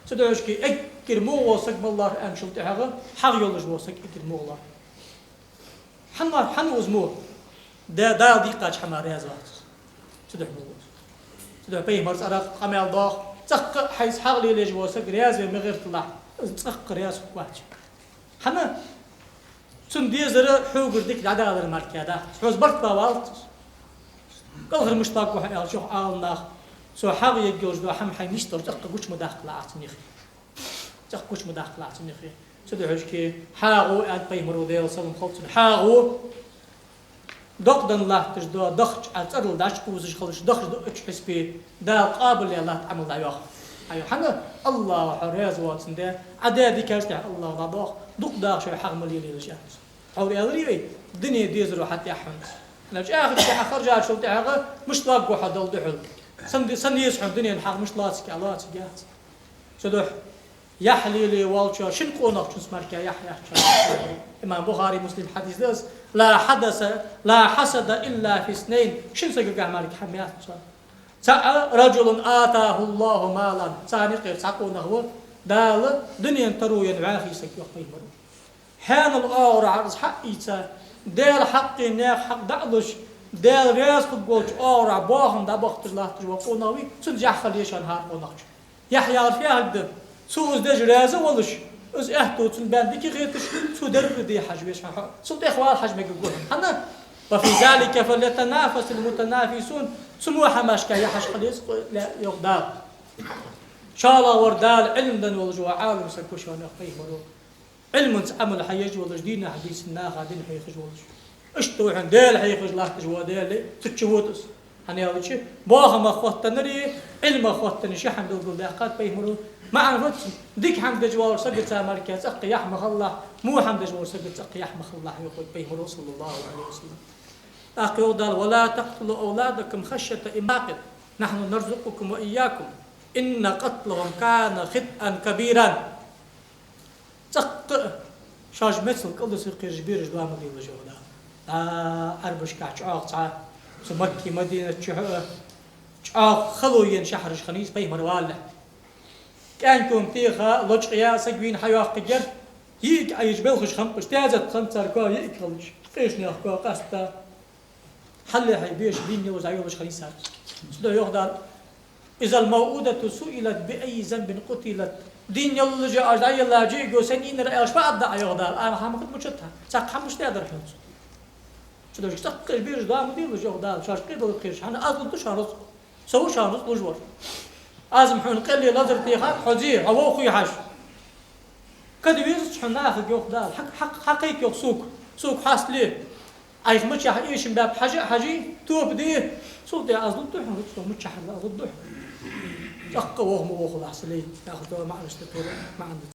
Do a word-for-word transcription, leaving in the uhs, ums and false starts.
Цудухьа эггара во вола саг малар аьнначул тӀехьагӀа, хьагӀ йолаш вола саг эггара во лоархӀ. ХӀана, хӀана из во? Да-, Дала дийкъача хӀаман раьза вац из. Цудухьа во из. Цудухьа пайхамара цӀерагӀа къамаьл доагӀа: цӀаккха а хьайца хьагӀ лелаеш вола саг раьза ве ма гӀерталахь, из цӀаккха раьза хургвац. ХӀана? Цун дезар хьогара дика дӀадалар мара кхы дац. Хьо из барт бе валац. КӀалхара мишта лоархӀ хьо аьлча, йоах Ӏаламнаха, цо хьагӀ ергйолаш дола хӀама хьайна нийсдолча цӀаккха гуча ма даккхалахь цун юхе. ЦӀаккха гуча ма даккхалахь цун юхе. Цудухьа хьагӀо, аьннад пайхамаро, Даьла салам хилда цунна, хьагӀо, докъадан латташ дола дахча Ӏа цӀерал дӀачукхувсаш хилча, дахча дуача хьисапе Дала къоабал яь латта Ӏамал дӀайоах. Ай, хӀана? АллахӀа хьо раьза воацандаь, Ӏа даь дикаш тӀехьа АллахӀа дӀадоах, дукха даха шоай хьагӀ ма лелаелаш аьнна. Хьо аьлар вай, дуне дезаро хьатӀехьа хьона. Нах чӀоагӀа тӀехьа харжачул тӀехьагӀа мишта лоархӀ хьо Далла духьал. Сона де-, сона еза хьона дунен хьагӀ мишта лоацаргья, лоацаргьяц. Цудухьа яхь лелае волчоа шин къонахчунца мара кхы яхь яц. Имам Бухари, Муслима хьадис да из: «لا حدث، لا حسد إلا في اثنين». Шин сагагахьа мара кхы хӀама яц цо. ЦаӀ: «رجل آتاه الله مالا». Царна юкъера цхьа къонах ва, Дала дунен таро енна вӀаьхий саг, йоах пайхамаро. Хьанал оагӀорахьара из хьаийца, Даьла хьакъе наьха хьакъ дӀалуш, Даьла раьза хургволча оагӀорахьа боахам дӀабахийташ латташ вола къонах вий, цунца яхь хила еза шоана хӀара къонахчун. Яхь яхар фу яхилга да? Цо из деш раьза а волаш, из аьттув цунна баьнна дика хеташ, цо деррига де хьажа веза хьо. Цул тӀехвала хьажа мегаргва хьона. ХӀана? «وفي ذلك فليتنافس المتنافسون». Цу мо хӀамашка яхьаш хила еза, йоах Дала. ШоллагӀвар Дала Ӏилма денна волаш вола Ӏалим саг ва шоана, йоах пайхамаро. Ӏилманца Ӏамал хьаеш волаш, дийнахьа-бийсанна наха дин хьехаш волаш. Иштта ва хьона Даьла хьехаш латташ вола Даьла лай, цу чу вода из. ХӀана аьлча, боахамах хоттаденнареи, Ӏилмах хоттаденнареи ши хӀама белгалдаьккхад пайхамаро. МаӀан фуд цун? Дика хӀама деш волча сагаца мара кхы цӀаккха яхь ма хилалахь, во хӀама деш волча сагаца цӀаккха яхь ма хилалахь, йоах вай пайхамаро, صلى الله عليه وسلم. ТӀаккха йоах Дала: «ولا تقتلوا أولادكم خشية إملاق، نحن نرزقهم وإياكم، إن قتلهم كان خطأ كبيرا». ЦӀаккха а шоаш мецал кӀалдиса кхераш бераш доа ма делаш, йоах Дала. ДӀа Ӏарбашкахьа чӀоагӀа цхьа, цу Макка, Мадинат чу хьо а, чӀоагӀа хало ена шахьараш хиннай из пайхамар валалехь. КӀаьнк-ком теха, лочкъаяь саг вийна хьайоаккхаргьяр, йиӀиг Ӏайжа белхаш хиннаб уж, таьзет хиннад цар коа йиӀиг хилча, къеча наьха коа къаьста. Хьалххе беша дийна йолаш дӀайолаш хиннай цар. Цудухьа йоах Дала: «إذا الموءودة سئلت بأي ذنب قتلت». Дийна йолаш оаш дӀаелла йиӀиго сенна ийцар аьлча, фу аргда Ӏа, йоах Дала? Ана хӀама хӀама мучат хьа. Цхьаккха хӀама мишта даьдар хьона цо? Цудухьа цӀаккха бераш доа ма делаш, йоах Дала, шоаш къе дала кхераш. ХӀана? Аз лургда шоана рузкъа. Со ва шоана рузкъа луш вар. Аз-м хьона къелле лазар техад, хьо зе, хьо вохуй хьажа. Када везац хьона нахага, йоах Дала, хьа-, хьа-, хьакхайка, йоах, сога, сога хьастале. Айхьа мичахьа эшам баьб хьажа а хьажий, тоба де. Цул тӀехьа аз лургда хьона рузкъа, мичахьара аз лургда хьона. ТӀаккха ваха ма вохалахь, са лай, яхаш дола маӀанаш да, тора маӀан да.